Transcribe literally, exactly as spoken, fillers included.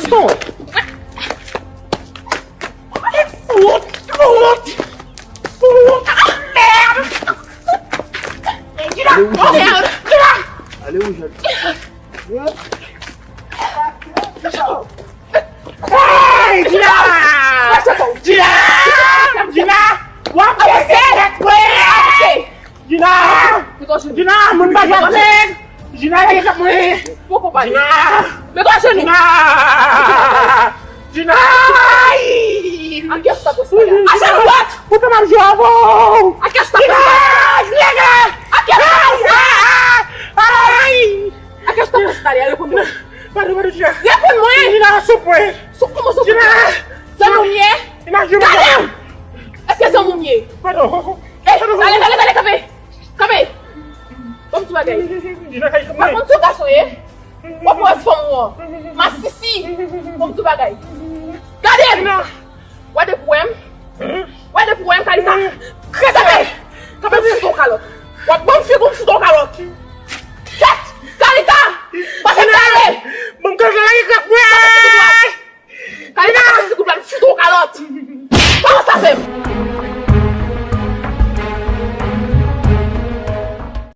Fout! Fout! Fout! Ah, merde! Gina! Oh, merde! Gina! Ale ou jèn. Hey, Gina! Gina! Gina! W ap pèse tèt mwen! Gina! Gina, moun pa jwenn mwen! Gina, e k ap mwen! Poko pale. Gina! Mete w ajenou! Gina! Gina! Ay! A kiyès w t ap responn la? Ajenou dwat! Poutan m ap jwe avè w! A kiyès w t ap responn la? Gina! Gina! A kiyès w t ap responn la? Ay! A kiyès w t ap responn la? Reponn mwen. Padon, padon, Gina. Reponn mwen! Gina, souple! Sou, kòman souple? Gina! Se moun ye? Gade! Èske se moun ye? Padon! Ey, gade, gade, gade, kanpe! Kanpe! Bon, ti bagay. Gina, kay kanpe! Pa konn sou gason ye? W ap wè fanm ou an. Masisi. Bon, ti bagay. Gade! Gina! W ap depi w wè m? W ap depi w wè m, Kalita? Kanpe! Kanpe, m fout ou kalòt. W ap ban m figi w, m fout ou kalòt.